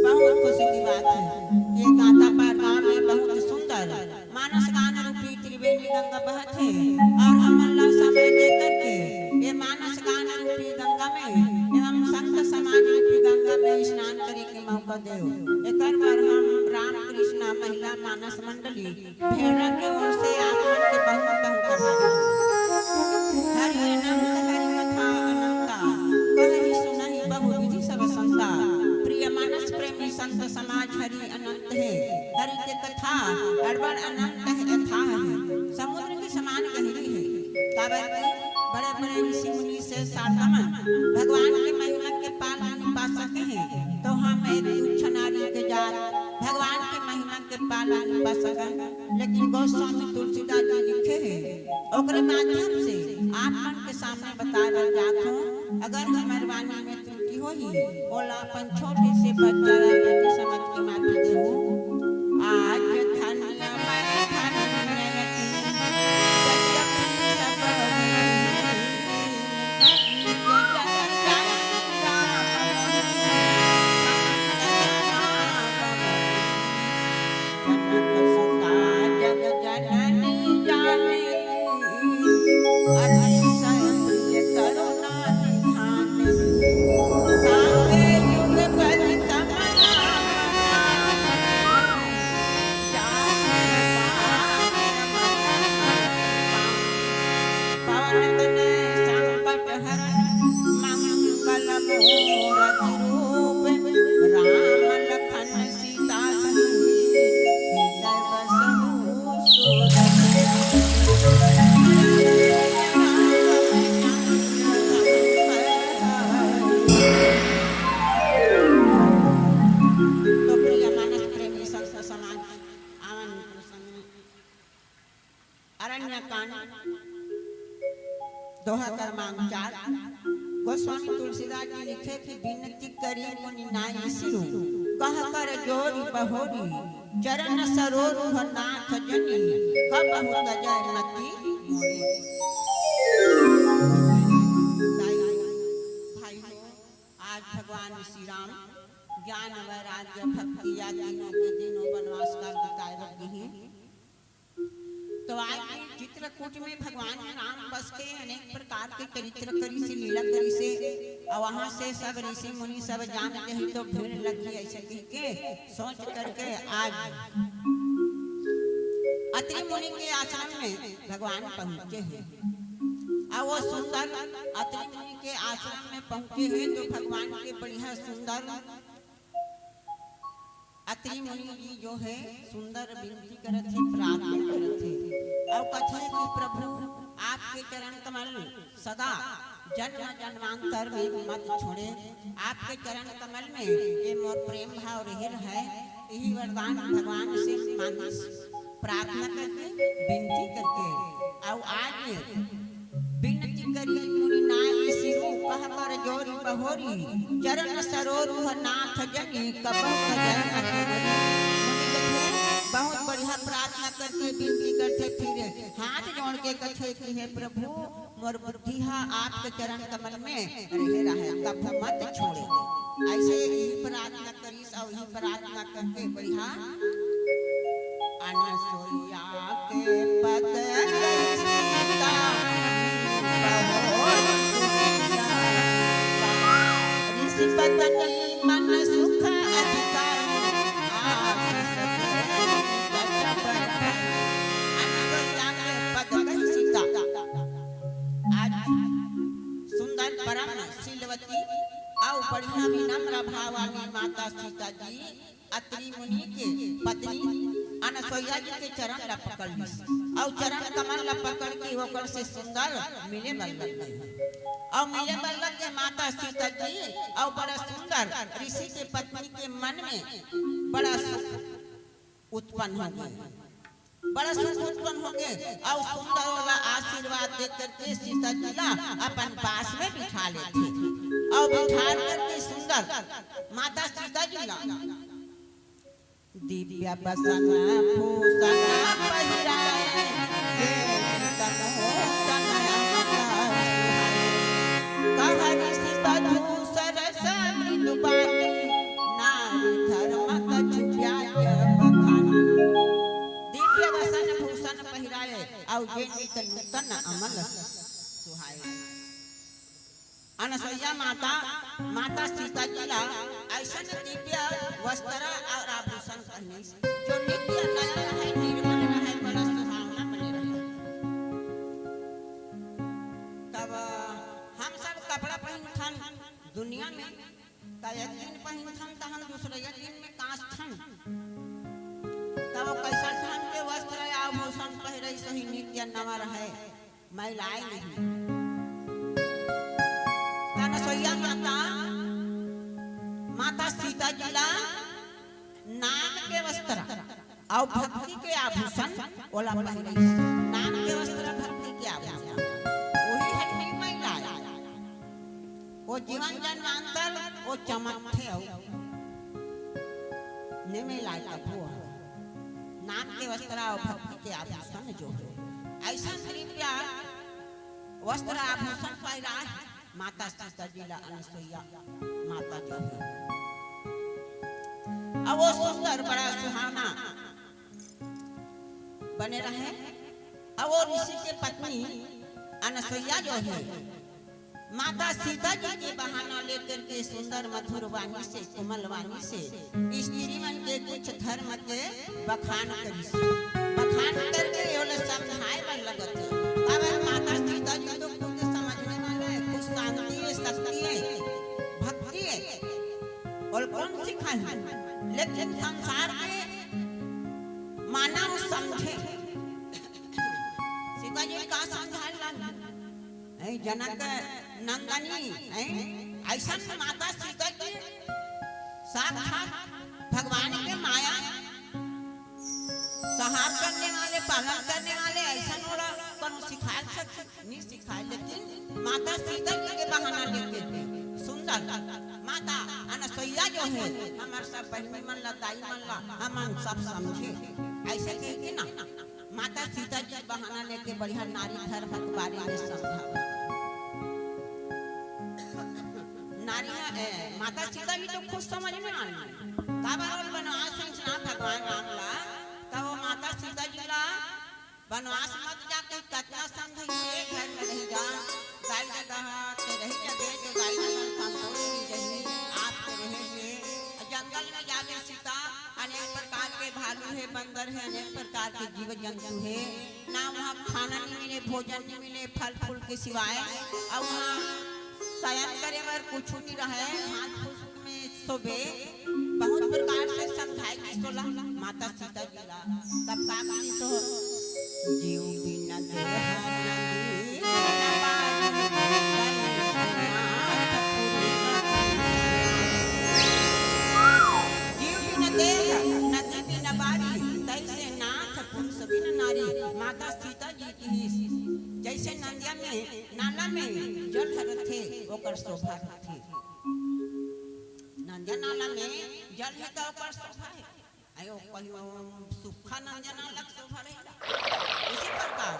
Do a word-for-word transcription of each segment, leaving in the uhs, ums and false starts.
बहुत खुशी की बात है। ये गाता पार गांव में बहुत सुंदर मानस गान रूपी त्रिवेणी गंगा बहत है और हमन ला समय दे करके ये मानस गान रूपी गंगा में एवं संत समाज रूपी गंगा में स्नान करे के मौका देव। एकर बर हम रामकृष्णा महिला मानस मंडली भेड़ा के ओर से आप मन के बहुत बहुत आभारी हूँ। हरि अनंत हरि कथा अनंता, कहहि सुनहि बहु विधि सब संता। प्रिय मानस प्रेमी संत समाज हरि अनंत है। हरि के कथा अड़बड़ अनंत है, अथाह है, समुद्र के समान गहरी है। काबर कि बड़े बड़े ऋषि मुनि से शारदा मन भगवान के महिमा के पार नहीं पा सके हैं, तो हम एक तुच्छ नारी के जात भगवान के महिमा के पार नहीं पा सकन। लेकिन गोस्वामी तुलसीदास जी लिखे हैं, ओकरे माध्यम से आप मन के सामने बताए बर जात हूँ। अगर हमर वाणी में त्रुटि होही, ओला अपन छोटे से बच्चा या बेटी समझ के माफी देहू। आज धन्य मैं धन्य की जगत सब जनक सुता जग जननी जानकी, अतिशय प्रिय करुणा निधान। ताके युग परि तमना जान पावन। पवन तनय संकट हरण मंगल मूरति रूप, राम लखन सीता सहित हृदय बसहु सुरति। तो प्रिय मानस प्रेमी संत समाज, आवन प्रसंग में अरण्यकांड, दोहा क्रमांक चार। गोस्वामी तुलसीदास जी लिखे कि बिनती करी मुनि नाई सिरु, कह कर जोरि बहोरि, चरण सरोरुह नाथ जनि, कबहु तजय मति मोरि। भाई हो, आज भगवान श्री राम ज्ञान, वैराग्य, भक्ति या तीनों के तीनों वनवास काल बिताए बर गिही। तो आज चित्रकूट में भगवान राम बस के अनेक प्रकार के चरित्र करिसे, लीला करिसे, और वहां से सब ऋषि मुनि सब जान जाही तो भीड़ लगी, ऐसे कह के सोच करके आज अत्रि मुनि के आश्रम में भगवान पहुंचे हैं। और वो सुंदर अत्रि मुनि के आश्रम में पहुंचे हैं तो भगवान के बढ़िया सुंदर अत्रि मुनि जी जो है सुंदर विनती करत हे, प्रार्थना करत हे और कथे कि प्रभु, आपके चरण कमल सदा जन्म जन्मांतर में मत छोड़े। आपके चरण कमल में ये मोर प्रेम भाव रहिल है। यही वरदान भगवान से मांगिस, प्रार्थना करके, विनती करके। और आज बिनती करी मुनि नाई सिरु, कह कर जोरि बहोरि, चरण सरोरुह नाथ जनि, कबहु तजय मति मोरि। मुनि कथे, बहुत बढ़िया प्रार्थना करके विनती करथे, फिर हाथ जोड़ के कथे कि हे प्रभु, मोर बुद्धि हा आपके चरण कमल में रहे रहे, कभू मत छोड़े। ऐसे ही प्रार्थना करिस। वही प्रार्थना करके बढ़िया। अनसुईया के पद कही सीता, ऋषि पत्नी मन सुख अधिकारी, आशीष के जट पर। अनसुईया के पद कही सीता। आज सुंदर परम शीलवती अउ बढ़िया विनम्र भाव वाली माता सीता जी अत्रि मुनि के पत्नी अनसुईया जी के चरण ला पकड़ लिस, अउ चरण कमल ला पकड़ के ओकर से सुंदर मिले बर लग गई, अउ मिले बर लग गई माता सीता जी, अउ बड़ा सुंदर ऋषि के पत्नी के मन में बड़ा सुख उत्पन्न हो गई। बड़ा सुख उत्पन्न होगे अउ सुंदर ओला आशीर्वाद दे करके सीता जी ला अपन पास में बिठा लेथे अउ बिठा करके सुंदर माता सीता जी ला दिव्य वसन भूषण पहिराए, वेणु तन मोचन अमर सुहाए। कह ऋषि वधू सरस मृदु बानी, नारी धर्म कछु व्याज बखानी। दिव्य वसन भूषण पहिराए, अउ वेणु तन नूतन अमर सुहाए। अनसुईया माता, माता सीता जी ला अइसन दिव्य वस्त्र अउ आभूषण पहिनिस, जो नित्य नया रहे, निर्मल रहे, बड़ा सुहावना बने रहे। तब हम सब कपड़ा पहिनथन दुनिया में, त एक दिन पहिनथन, तहन दूसरे एक दिन में कांचथन। तब कइसन ढंग के वस्त्र आभूषण पहिरे, सही नित्य नवा रहे, मैलाए नहीं। अनसुईया माता, माता सीता जी ला नाम के वस्त्र अउ भक्ति के आभूषण ओला पहिरे। नाम के वस्त्र, भक्ति के आभूषण, वही है नहीं मैलाए। वो जीवन जन्मांतर वो चमकथे अउ ने मैलाए कभू। नाम के वस्त्र अउ भक्ति के आभूषण जो है, अइसन दिव्य वस्त्र आभूषण पहिराए माता सीता जी ला अनसुईया माता जो है। अउ वो सुंदर बड़ा सुहावना बने रहे। अउ वो ऋषि के पत्नी अनसुईया जो है, माता सीता जी के बहाना लेकर के सुंदर मधुर वाणी से, कोमल वाणी से स्त्री मन के कुछ धर्म के बखान करिस। बखान करके ओला समझाए बर लगत हे। अब माता सीता जी तो खुद समझने वाला है, खुद शांति है, शक्ति है, भक्ति है। अउ कोन सिखाही? लेकिन संसार के मानव समझे। सीता जी का समझाए ला? ऐ जनक नंदनी, ऐ अइसन माता सीता जी साक्षात भगवान के माया संहार करने वाले, पालन करने वाले, अइसन ओला कोनो सिखाए सकथे? नहीं सिखाए, लेकिन माता सीता जी के बहाना लेके सुंदर माता अनसुईया जो है, हमर सब बहिनी मन ला, दाई मन ला, हमन सब समझे, अइसे कहिके ना माता सीता जी बहाना लेके बढ़िया नारी धर्म के बारे में समझा। नारी ह-, ए, माता सीता जी तो खुद समझ में आने। काबर ओला बनवास में ना भगवान राम ला, तब वो माता सीता जी ला बनवास मत जाके कतना समझइसे, घर में रहि जा, गाय जगह ते रहि जबे तो गाय जगह संतोष मिल जही, आप तो रहे से जंगल में जाबे सीता, अनेक प्रकार के भालू हे, बंदर हे, अनेक प्रकार के जीव जंतु हे, ना वहाँ खाना नहीं मिले, भोजन नहीं मिले, फल फूल के सिवाय, अउ वहाँ शयन करे बर कुछ नहीं रहे, घास फूस में सोबे, बहुत प्रकार से समझाए कि सोला माता सीता जी ला। तब का कही तो, जीव बिन देह नदी बिन बारी, तैसे नाथ पुरुष। जीव बिन देह नदी बिन बारी, तैसे नाथ पुरुष बिन नारी। माता सीता जी की जैसे नंदिया में, नाला में जल हरथे, ओकर शोभा रथे। नंदिया नाला में जल हे त ओकर शोभा हे। अयो कहियो सूखा नंदिया नाला के शोभा रही। इसी प्रकार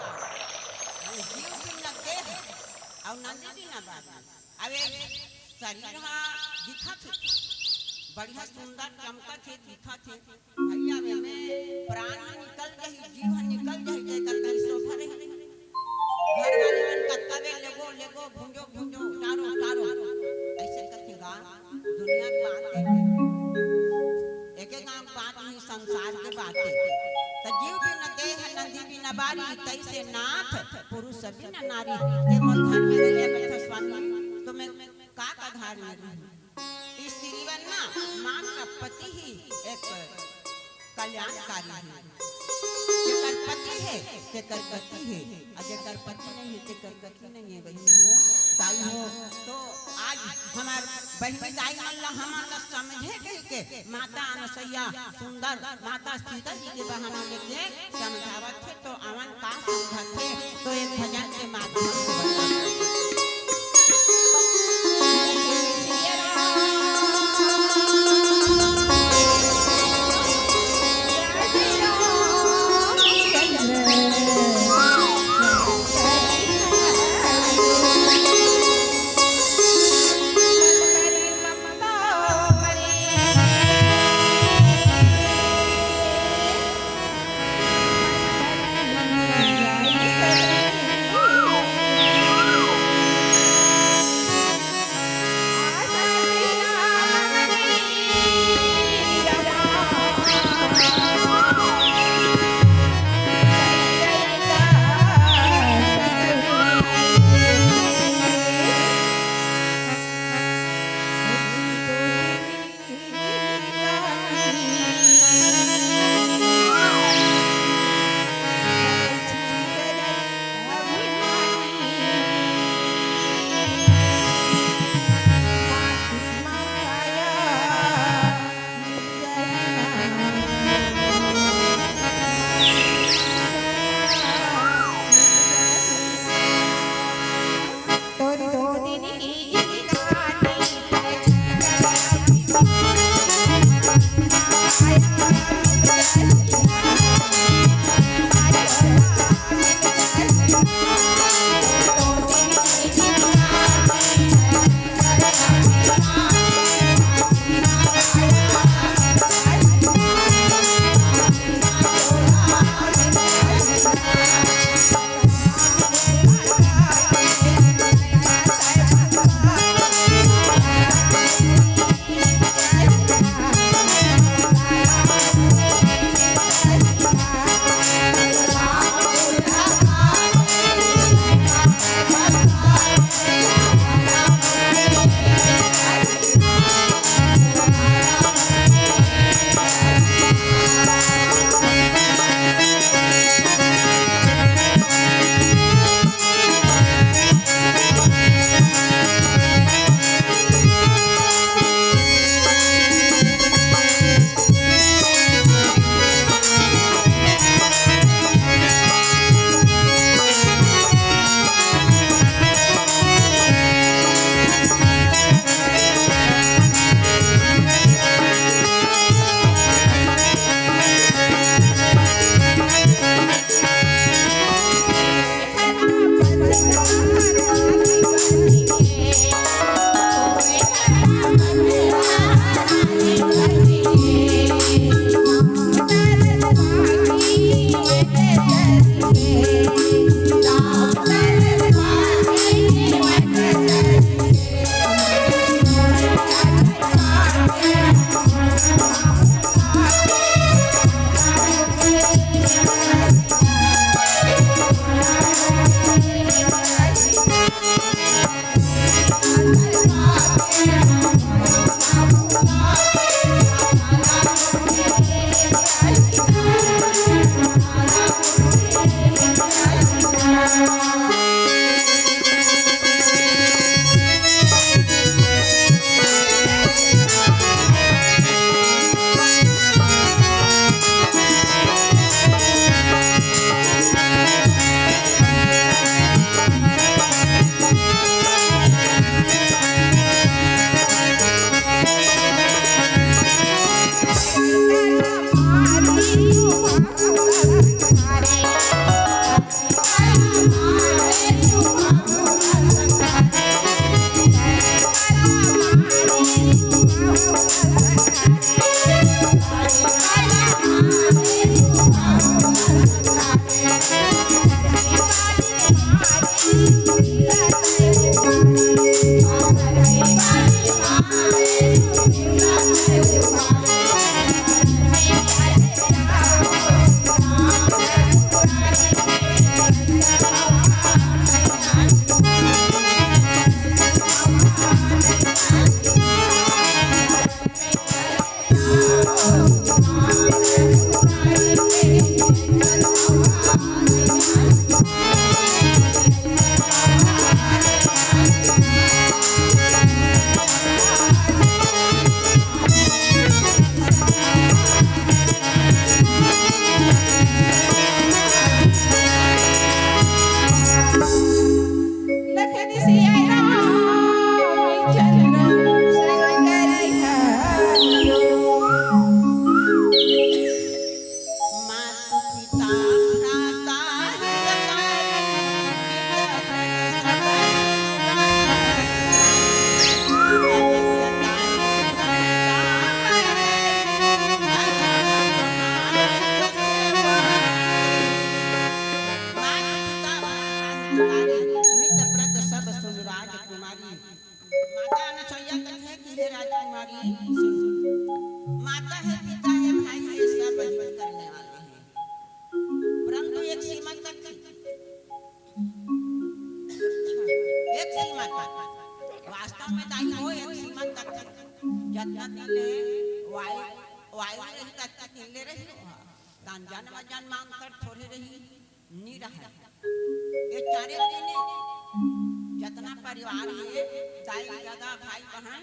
अरे जीव बिन न देह, अउ नंदी बिन न बारी। अब एक शरीर हा दिखत हे, बढ़िया सुंदर चमकत हे, दिखत हे। भैया, एमे प्राण ह निकल जाही, जीव ह निकल जाही, जेकर घर शोभा रहे। घर वाले मन कतका बेर लेगो, लेगो, भूंजो, भूंजो, उतारो, उतारो। अइसे कथे गा, दुनिया के बात हे। एके गांव के बात नहीं, संसार के बात हे। त जीव बिन देह, नदी बिन बारी, तइसे नाथ, पुरुष बिन नारी। ते मोर घर में रहिया कथा स्वामी, तो मैं का का घर में रहूं? स्त्री बनना मात्र पति ही एक कल्याणकारी हे। जेकर पति हे, तेकर गति हे, अउ जेकर पति नहीं हे, तेकर गति नहीं हे। बहिनी हो, दाई हो, तो आज हमर बहिनी दाई मन ला हमन ला समझे कहिके माता अनसुईया सुंदर, माता सीता जी के बहाना लेके समझावत हे। तो अमन का समझाथे, तो एक भजन के माध्यम से बताथे। माता अनसुईया कथे कि हे राजकुमारी, सुन, माता हे, पिता हे, भाई हे, सब हित करने वाले हैं, परंतु एक सीमा तक, एक सीमा तक। वास्तव में दाई हो एक सीमा तक, जतना दिन ले वायु, वायु रही, ततना दिन ले रही हो। तान जन्म जन्मांतर थोड़े रही, नी रहा। ये चारे दिन जतना परिवार हे, दाई, ददा, भाई, बहन,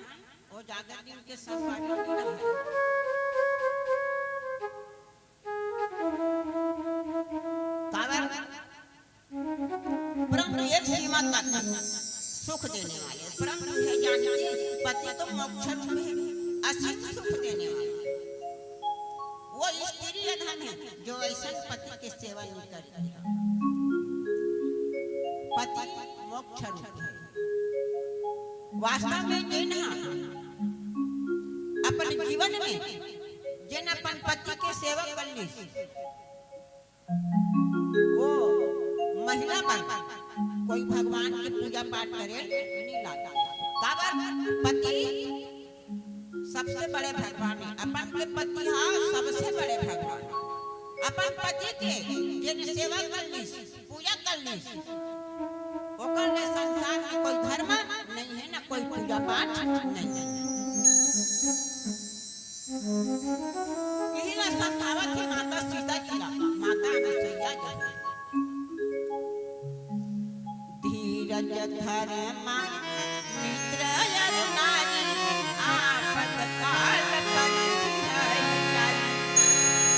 वो ज्यादा दिन के सब बारी नी रहा। काबर? परंतु एक सीमा तक सुख देने वाले, परंतु हे जानकी, पति तो मोक्ष रूप हे, असीम सुख देने वाले। वो स्त्री अधम हे, जो ऐसन पति के सेवा नहीं करती। पति मोक्ष रूप हे। वास्तव में जेन ह अपन जीवन में जेन अपन पति के सेवा कर ली, वो महिला मन कोई भगवान के पूजा पाठ करे नहीं लागे। काबर? पति सबसे बड़े भगवान हे। अपन के पति हा सबसे बड़े भगवान हे। अपन पति के जेन सेवा कर ली, पूजा कर ली, ओकर ले संसार में कोई धर्म नहीं हे, ना कोई पूजा पाठ नहीं हे। यही ला समझावत हे माता सीता जी ला, माता अनसुईया जी। धीरज धर मन मित्र अरु नारी, आपत काल पर सिहाई जाई।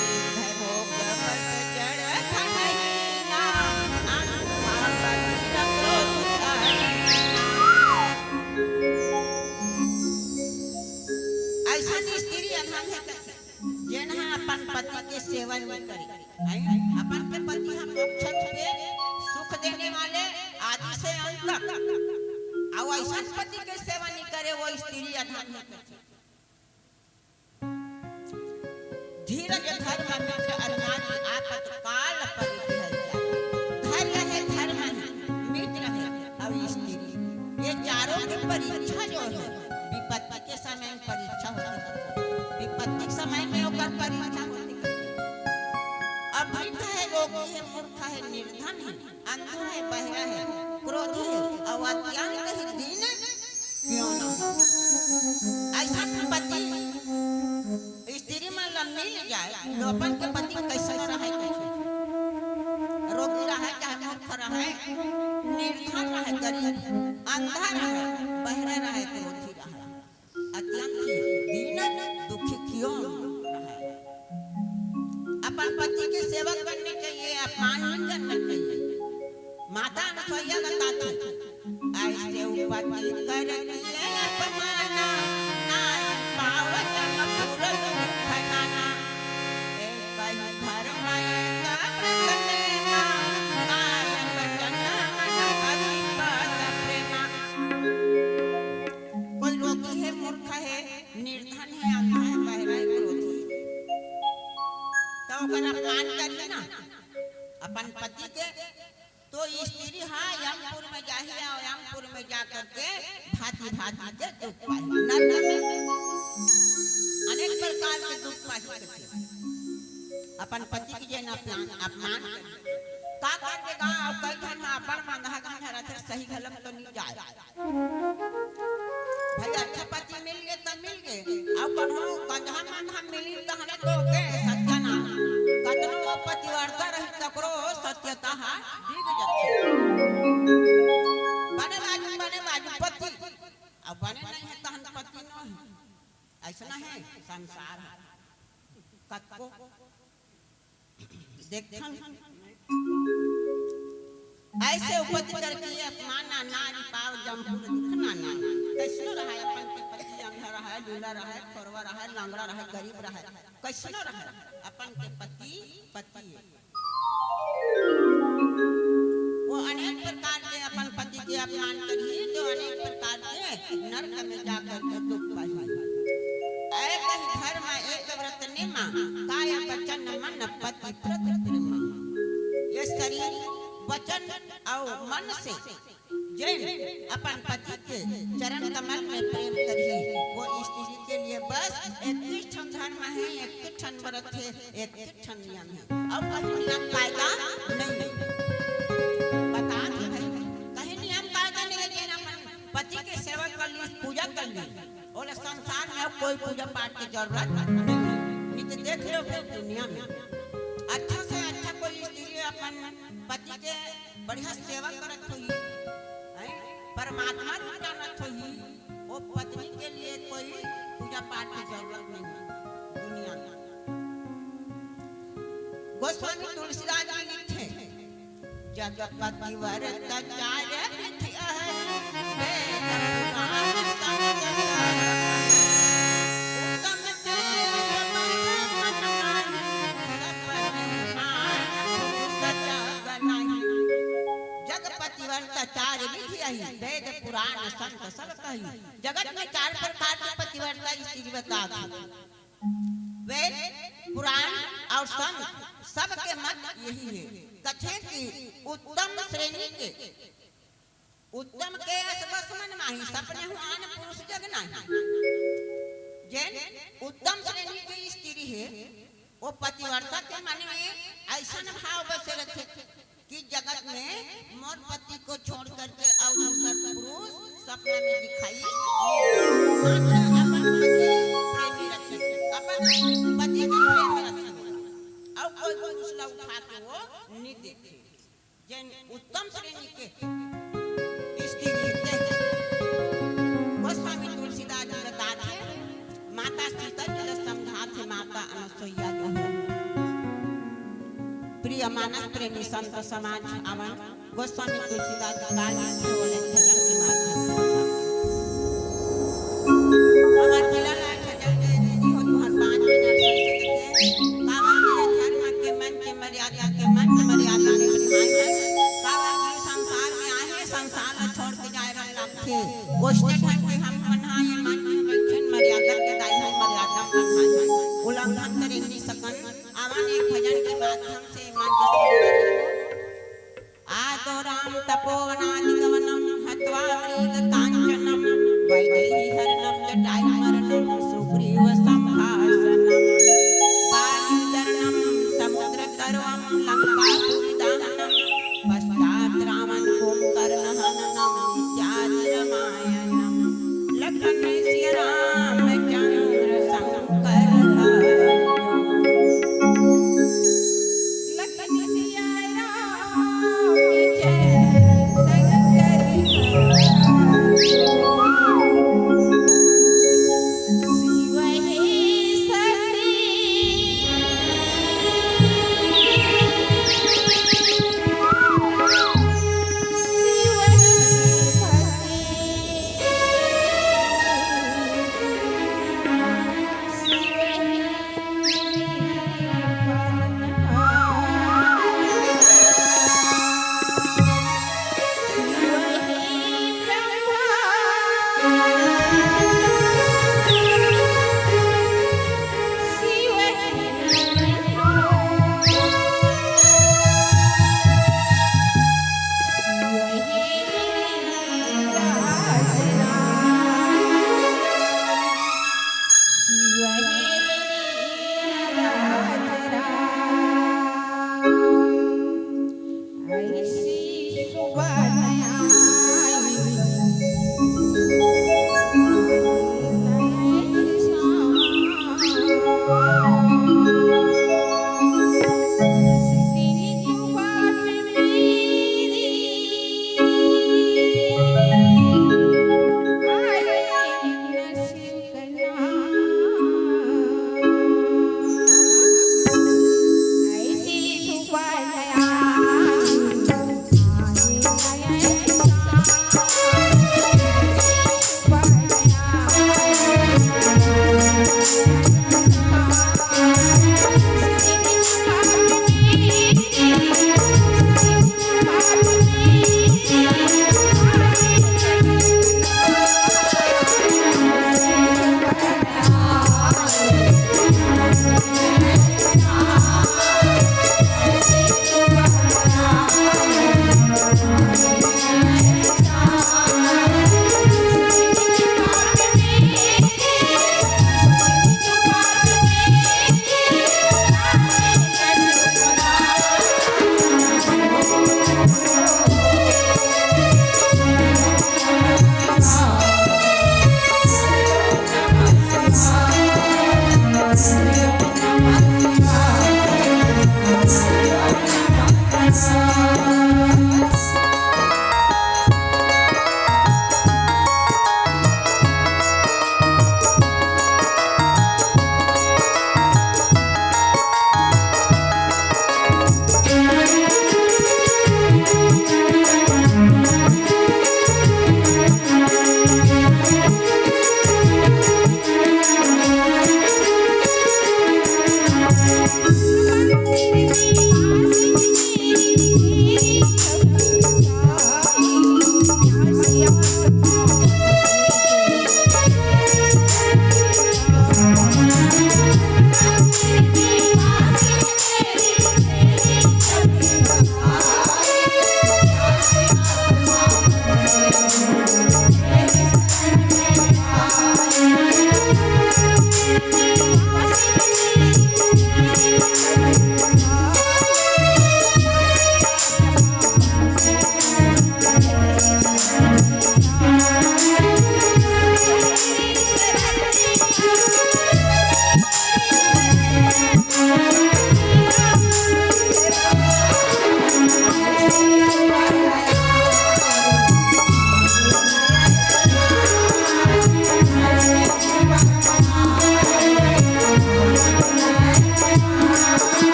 वृद्ध रोग बस जड़ धन हीना, अंधा बधिर क्रोध धर हीना। अइसन स्त्री अधम हे कथे, जेन ह अपन पति के सेवा नइ करे। हैं? अपन के पति ह मोक्ष रूपे सुख देने वाले आदि से अंत तक। अउ अइसन पति के सेवा नइ करे, वो स्त्री अधम हे कथे। धीरज धर मन मित्र अरु नारी, आपत काल पर सिहाई जाई। धैर्य हे, धर्म हे, मित्र हे, अउ स्त्री, ये चारों के परीक्षा जो हे, विपत्ति के समय में परीक्षा होथे। विपत्ति के समय में ओकर परीक्षा होथे। अब वृद्ध हे, रोगी हे, मूर्ख हे, निर्धन हे, अंधा हे, बहिरा हे, क्रोधी हे, अउ अत्यंत ही दीन क्यों न हो। अइसन पति स्त्री मन ला मिल जाए, तो अपन के पति कइसन रहय, कइसे? रोगी रहय, चाहे मूर्ख रहय, निर्धन रहय, गरीब, अंधा रहय, बहिरा रहय, क्रोधी रहय, अत्यंत ही दीन दुखी क्यों रहय, अपन पति के सेवा करने चाहिए, अपमान नहीं करना चाहिए। माता अनसुईया बताथे, ऐसे उपति कर किए अपमाना, नाहीं पावत मधुर दुख जाना। एक ही धर्म एक व्रत नेमा, काय वचन मन अधिक प्रेमा। कोई रोगी हे, मूर्ख हे, निर्धन हे, अंधा हे, बहिरा हे, क्रोधी हे, त ओकर अपमान करही ना अपन पति के, तो स्त्री हा यमपुर में जाही अउ यमपुर में जा करके भांति भांति के दुख पाही, नरक में अनेक प्रकार के दुख पाही करके अपन पति के जेन अपमान, अपमान करही। का करबे गा, अउ कई झन हा अपन मंदहा घन रथे, सही घलो तो नइ जाय। भाई, अच्छा पति मिल गे त मिल गे, अउ कोनो गंजहा मंजहा मिली तहने तो गे सत्यानाश। कतनो वो पतिव्रता रही तकरो सत्यता हा डिग जथे। बने बाजू, बने बाजू पति, अउ बने नहीं हे तहन पति नो हे। अइसना हे संसार हा। कतको देखथन। अइसे उपज करके अपमान ना, नारी पाव जमपुर दुख नाना। कइसनो रहय, अपन के पति अंधा रहय, लूला रहय, खोरवा रहय, लंगड़ा रहय, गरीब रहय, कइसनो रहय, अपन के पति पति ए। वो अनेक प्रकार के अपन पति के अपमान करही, तो अनेक प्रकार के नरक में जाकर के दुख पाही। ऐ कही धर्म एक व्रत नेमा, काय वचन मन पति प्रति प्रेमा। ये शरीर, वचन अउ मन से जेन अपन पति के चरण कमल में प्रेम करही, वो स्त्री के लिए बस एक ठन धर्म हे, एक ठन व्रत हे, एक ठन नियम हे, अउ कहीं नियम कायदा नहीं हे। बता दे भाई, कहीं नियम कायदा नहीं हे, जेन अपन पति के सेवा कर ली, पूजा कर ली, ओला संसार में कोई पूजा पाठ के जरूरत नहीं हे। नहीं तो देख लो फिर दुनिया में अच्छा से अच्छा कोई स्त्री अपन पति के बढ़िया सेवा करत होही, हैं? परमात्मा रूप जानत होही, वो पत्नी के लिए कोई पूजा पाठ की जरूरत नहीं है दुनिया में। गोस्वामी तुलसीदास जी लिखथे, "जग पतिव्रत चार विधि है, वेद पुराण संत उत्तम तेज बल मन माही, सब निहाय पुरुष जग नहीं।" जग पतिव्रत चार विधि अही, वेद पुराण संत सब कही। जगत में चार प्रकार के पतिव्रता स्त्री बतात हे। वेद, पुराण अउ संत, सबके मत यही हे। कथे कि उत्तम श्रेणी के, उत्तम के अस बस मन माही, सपने हूँ आन पुरुष जग नाही। जेन उत्तम श्रेणी के स्त्री हे, वो पतिव्रता के मन में अइसन भाव बसे रथे कि जगत में मोर पति को छोड़ करके अउ दूसर पुरुष सपना में दिखाई नहीं दे। मात्र अपन पति प्रेमी रखे, अपन पति के प्रेम रखे, अउ कोई पुरुष ला उठा के वो नहीं देखे। जेन उत्तम श्रेणी के स्त्री हे, गोस्वामी तुलसीदास जी बताथे, माता सीता जी ला समझाथे, माता अनसुईया जो हे। प्रिय मानस प्रेमी संत समाज, आवन गोस्वामी तुलसीदास जी का लिखे वाले भजन के माध्यम से। हमार जिला लाल भजन के दीदी हो, तुहर पाँच मिनट रह सकथे। काबर के धर्म के मंच मर्यादा के मंच मर्यादा के बधाई हे। काबर के संसार में आए हे, संसार ला छोड़ के जाए बर लगथे। वइसने ढंग के हम मन हा ये मंच में बइठन मर्यादा के दाई हे, मर्यादा के बधाई हे। उल्लंघन करे नहीं सकन। आवन एक भजन के माध्यम से मंच से आदो राम तपोवनादिगमनम हत्वा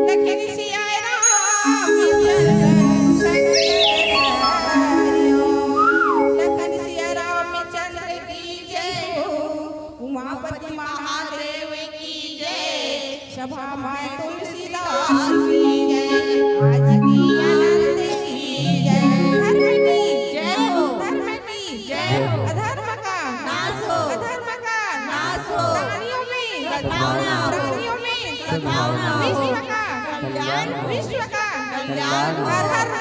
लखन सिया रामचंद्र संग तेरे हरिओ। लखन सिया रामचंद्र की जय हो। उमापति महादेव की जय। सभा माय तुलसीदास की जय। आज की आनंद की जय। धर्म की जय हो। धर्म की जय हो। अधर्म का नाश हो। अधर्म का नाश हो। प्राणियों में सद्भावना हो। प्राणियों में सद्भावना हो। विश्व का कल्याण हो। विश्व का कल्याण हो। हर हर